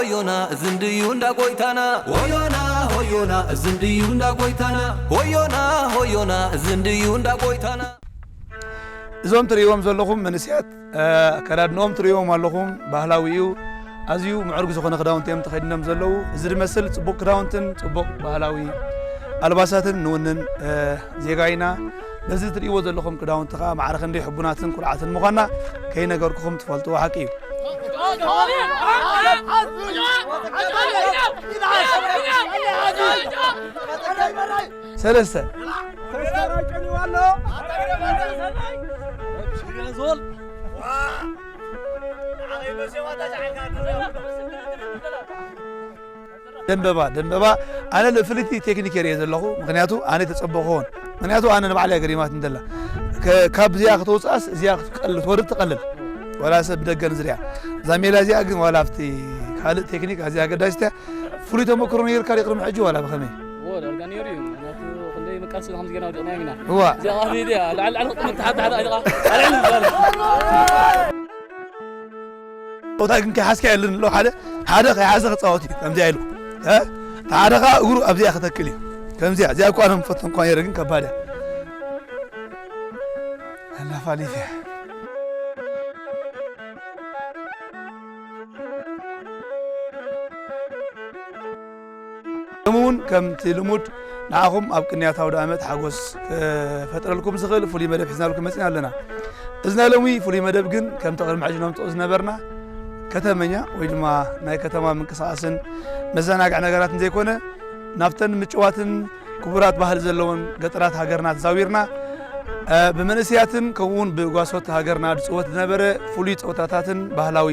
ሆዮና ዝንድዩ እንዳ ጎይታና። ሆዮና ሆዮና ዝንድዩ እንዳ ጎይታና። ሆዮና ሆዮና ዝንድዩ እንዳ ጎይታና። እዞም ትርእይዎም ዘለኹም መንእሰያት፣ እ፣ ኣከዳድንኦም ትርእይዎም ኣለኹም፣ ባህላዊ እዩ። ኣዝዩ ምዕሩግ ዝኾነ ክዳውንቲ እዮም ተኸዲኖም ዘለዉ። እዚ ዝመስል ጽቡቕ ክዳውንትን ጽቡቕ ባህላዊ ኣልባሳትን ንውንን፣ እ፣ ዜጋ ኢና። በዚ ትርእይዎ ዘለኹም ክዳውንቲ ኸኣ ማዕረ ክንደይ ሕቡናትን ኩርዓትን ምዃንና ከይነገርኩኹም ትፈልጥዎ ሓቂ እዩ። ሰለስተ። ደንበባ፣ ደንበባ፣ ኣነ ፍልይቲ ቴክኒክ የርእየ ዘለኹ። ምኽንያቱ ኣነ ተጸበኹዎን። ምኽንያቱ ኣነ ንባዕለይ ገሪማት እንተላ። ከ-፣ ካብ እዚኣ ከተውጽኣስ እዚኣ ክትቀል-፣ ትወርድ ትቐልል። ዋላ ሰብ ብደገ ንዝሪኣ። እዛ ሜላ እዚኣ ግን ዋላ ኣብቲ ካልእ ቴክኒክ ኣዝያ ኣገዳሲት እያ። ፍሉይ ተመክሮ ነይርካ ድዩ ቅድሚ ሕጂ ዋላ ብኸመይ? እዎ፣ ዳርጋ ነይሩ እዩ። ምኽንያቱ ክንደይ መቃልሲ ከምዚ ጌርና ወዲቕና ኢና። እዋ። እዚኣ ኸኣ ሜድያ፣ ላዕሊ ላዕሊ ክትጥምት፣ ታሕቲ ታሕቲ ኢኻ፣ ኣልዕል ምባል። ጾታ ግን ከይሓዝካ የለን ኣሎ፣ ሓደ፣ ሓደ ከይሓዘ ክጻወት እዩ፣ ከምዚኣ ኢሉ። እ? ሓደ ኸኣ እግሩ ኣብዚኣ ከተክል እዩ። ከምዚኣ፣ እዚኣ እኳ ኣነ ምፈተንኳ ነይረ፣ ግን ከባድ እያ። ኣላፋሊት እያ። ከምኡውን ከምቲ ልሙድ ንዓኹም ኣብ ቅንያት ኣውደ ዓመት ሓጎስ ክፈጥረልኩም ዝኽእል ፍሉይ መደብ ሒዝናልኩም መጺና ኣለና። እዚ ናይ ሎሚ ፍሉይ መደብ ግን ከምቲ ቅድሚ ሕጂ ነምጽኦ ዝነበርና ከተመኛ ወይ ድማ ናይ ከተማ ምንቅስቓስን መዘናግዒ ነገራትን ዘይኮነ ናብተን ምጭዋትን ክቡራት ባህሊ ዘለወን ገጠራት ሃገርና ተዛዊርና፣ እ፣ ብመንእሰያትን ከምኡውን ብጓሶት ሃገርና ዝጽወት ዝነበረ ፍሉይ ጸወታታትን ባህላዊ፣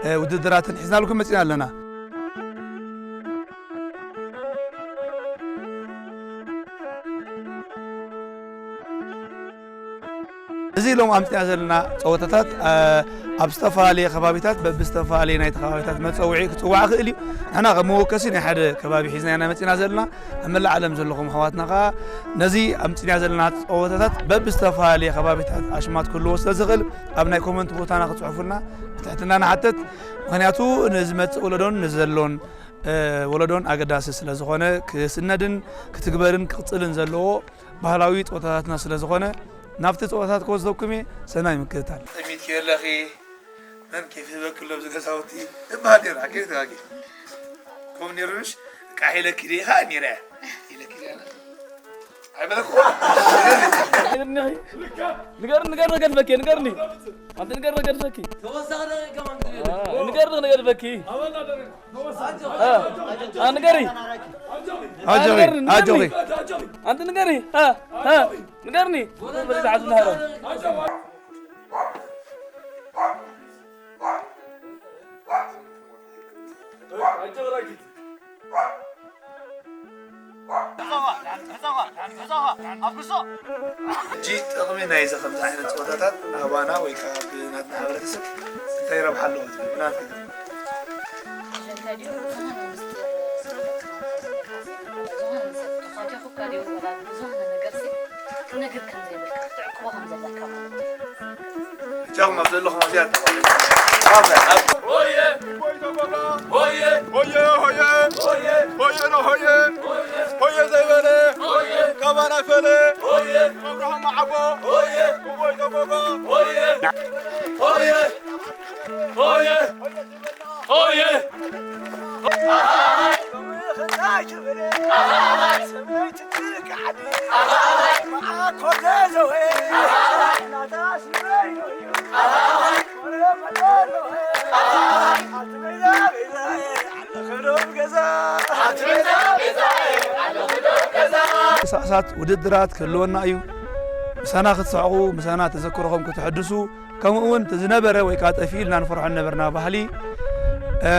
እ፣ ውድድራትን ሒዝናልኩም መጺና ኣለና። እዚ ሎም ኣምጺና ዘለና ጸወታታት፣ እ፣ ኣብ ዝተፈላለየ ከባቢታት በብዝተፈላለየ ናይቲ ከባቢታት መጸውዒ ክጽዋዕ ይኽእል እዩ። ንሕና ከም መወከሲ ናይ ሓደ ከባቢ ሒዝና ኢና መጺና ዘለና። ኣብ መላእ ዓለም ዘለኹም ኣሕዋትና ከኣ ነዚ ኣምጺና ዘለና ጸወታታት በብዝተፈላለየ ከባቢታት ኣሽማት ክህልዎ ስለ ዝኽእል ኣብ ናይ ኮመንት ቦታና ክጽሕፉልና ብትሕትና ንሓተት። ምኽንያቱ ንዝመጽእ ወለዶን ንዘሎን፣ እ፣ ወለዶን ኣገዳሲ ስለ ዝኾነ ክስነድን ክትግበርን ክቕጽልን ዘለዎ ባህላዊ ጸወታታትና ስለ ዝኾነ ናብቲ ጸወታታት ክወስደኩም እየ። ሰናይ ምክትታል። ጥሚት ከየለኺ መን ኬፍ ይህበኪ ኣሎ ኣብዚ ገዛውቲ? እበሃል ነይሩ፣ ሓቂ ተጋጊ። ከምኡ ነይሩ ምሽ? ቃሕ ኢለኪ ድየ? ኢኻ ነይረ። ኢለኪ ድየ? ኣይበለኩ። ንገርኒ፣ ንገርኒ፣ ንገርኒ፣ ገድፈኪ፣ ንገርኒ። ኣንቲ ንገርኒ፣ ገድፈኪ። ተወሳኺ ደቂቃ ማለት ነው። አ፣ ንገርኒ፣ ንገድፈኪ። አ፣ አ፣ ንገሪ። ኣጆኺ፣ ንገርኒ፣ ንገርኒ። ኣጆኺ። ኣንቲ ንገሪ። አ፣ አ፣ ንገርኒ። ሕጂ ጥቕሚ ናይዚ ከምዚ ዓይነት ጸወታታት ንኣባና ወይ ከኣ ብናትና ሕብረተሰብ እንታይ ረብሓ ኣለዎ ትብል? ብናትካ እንታይ ድዩ? ዝኾነ ምስጢር፣ ዝኾነ ሰብ ተኻቲኹካ ድዩ ወላ ዝኾነ ነገርሲ ክትነግር ከም ዘይብልካ፣ ክትዕቅቦ ከም ዘለካ ማለት እዩ። እጃኹም ኣብ ዘለኹም ኣብዚኣ ተቐመጡ። ሆየ! ሆየ! ሆየ! ሆየ! ሆየ! ሆየ! ሆየ! ሆየ! ሆየ ዘይበለ! ሆየ! ካባና ፈለ! ሆየ! ኣብርሃም ዓቦ! ሆየ! ክቦይ ተቦጋ! ሆየ! ሆየ! ሆየ! ሆየ! ምንቅስቓሳት ውድድራት ክህልወና እዩ። ምሳና ክትስሕቑ፣ ምሳና ተዘክሮኹም ክትሕድሱ፣ ከምኡ እውን እቲ ዝነበረ ወይ ከዓ ጠፊኡ ኢልና ንፈርሖ ዝነበርና ባህሊ፣ እ፣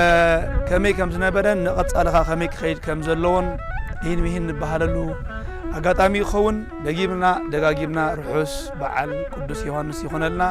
ከመይ ከም ዝነበረን ንቐጻሊ ኸኣ ከመይ ክኸይድ ከም ዘለዎን ይህን ምሂን ንበሃለሉ ኣጋጣሚ ይኸውን። ደጊምና ደጋጊምና ርሑስ በዓል ቅዱስ ዮሃንስ ይኹነልና።